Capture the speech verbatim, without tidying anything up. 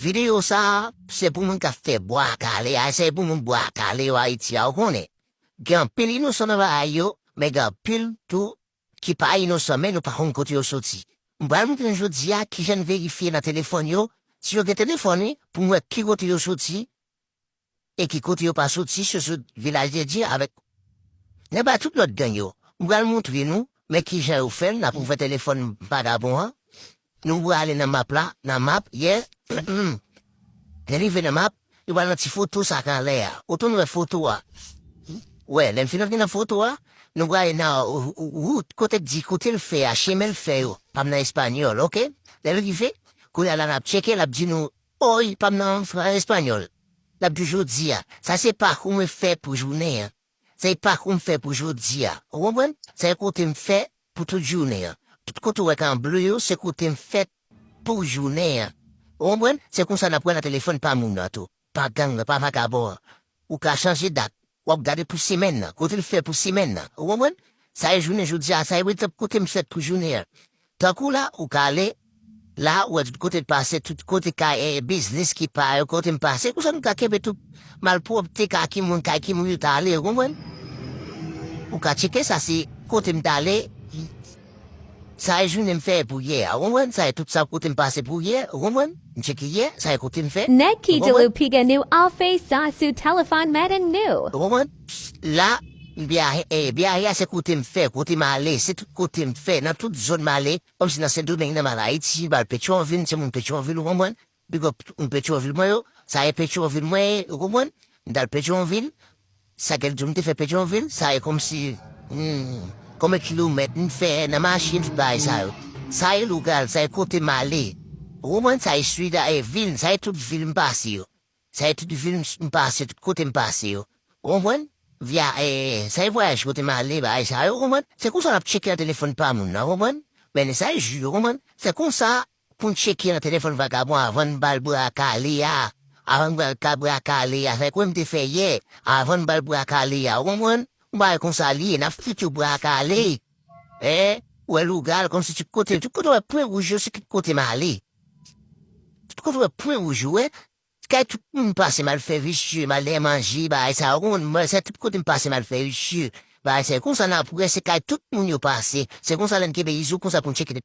Videyo sa a, se pou moun k ap fè bwa kale a, se pou moun bwa kale yo Ayiti a, ou konnen. Gen anpil inosan nan bagay yo, men gen anpil tou ki pa inosan, men nou pa konn kote yo soti. M pral montre nou jodi a kijan n verifye nan telefòn yo, si yo gen telefòn, wi, pou m wè ki kote yo soti, e ki kote yo pa soti, si yo sot Vilaj de Dye avèk nèg bay tout lòt gang yo. M pral montre nou, men kijan yo fè l, n ap ouvè telefòn vagabon an. Nou prale nan map la, nan map, yeah. Lè n rive nan map, nou pral nan ti foto sa k anlè a. Ou tou wè foto a. Wè, lè n fin antre nan foto a, nou prale nan wout, kote k di kote l fè a, chemen l fè yo. Pa m nan espanyòl, oke? Lè n rive, kounye a la n ap tcheke, l ap di nou, oy, pa m nan espanyòl. L ap di jodi a, sa se pakou mwen fè pou jounen an. Se pakou m fè pou jodi a. Ou konprann? Se kote m fè pou tout jounen an. Tout kote w wè k an ble yo, se kote m fè pou jounen an. Ou konprann? Se konsa n ap wè nan telefòn pa moun nan tou. Pa gang nan, pa vagabon an. Ou ka chanje dat. W ap gade pou semèn nan. Kote l fè pou semèn nan. Ou konprann? Sa e jounen jodi a, sa e kote m fèt pou jounen an. Tankou la, ou ka ale, la, ou wè tout kote l pase, tout kote kay, e, biznis ki pa yo, kote m pase, konsa nou ka kenbe tout malpwòpte kay ki moun, kay ki moun yo ta ale, ou konprann? Ou ka tcheke sa, se kote m ta ale, sa e jounen m fè pou yè a, ou konprann? Sa e tout sa kote m pase pou yè, ou konprann? M tcheke yè, sa e kote m fè, Nèg ki dlo piga nou al fè sa sou telefòn madanm nou. Ou konprann? La, byahe, eh, byahe a se kote m fè, kote m ale, se tout kote m fè, nan tout zòn m ale, kòmsi nan Sendomeng nan m al Ayiti, m al Petyonvil, m se moun Petyonvil, ou konprann? Big up moun Petyonvil mwen yo, sa e Petyonvil mwen ye, ou konprann? M t al Petyonvil, sa gen jou m te fè Petyonvil, sa e kòmsi, hmm, konbyen kilomèt m fè nan machin, tout bagay sa yo. Sa e Lougal, sa e kote m ale, ou konprann? Sa e Sida, e vil, sa e tout vil m pase yo. Sa e tout vil m pase, tout kote m pase yo. Ou konprann? Vya, eh, sa e vwayaj kote m ale, bagay sa yo, ou konprann? Se konsa n ap tcheke nan telefòn pa moun nan, ou konprann? Men sa e jou yo, ou konprann? Se konsa pou n tcheke nan telefòn vagabon avan n ba l bra kale a. Avan n ba l ka bra kale a. Sa e kòman m te fè yè, avan n ba l bra kale a, ou konprann? Yon bagay konsa li ye, n ap fout yo bra kale. Eh, ou wè Lougal, kòmsi tout kote, tout kote w wè pwen wouj yo, se tout kote m ale. Tout kote w wè pwen wouj yo, wè, kay tout moun pase m al fè visye, m al dèyè manje, bagay sa yo, ou konprann? Mwen, se tout kote m pase m al fè visye, bagay sa yo. Konsa n ap wè, se kay tout moun yo pase. Se konsa lè n kenbe izo konsa pou n tcheke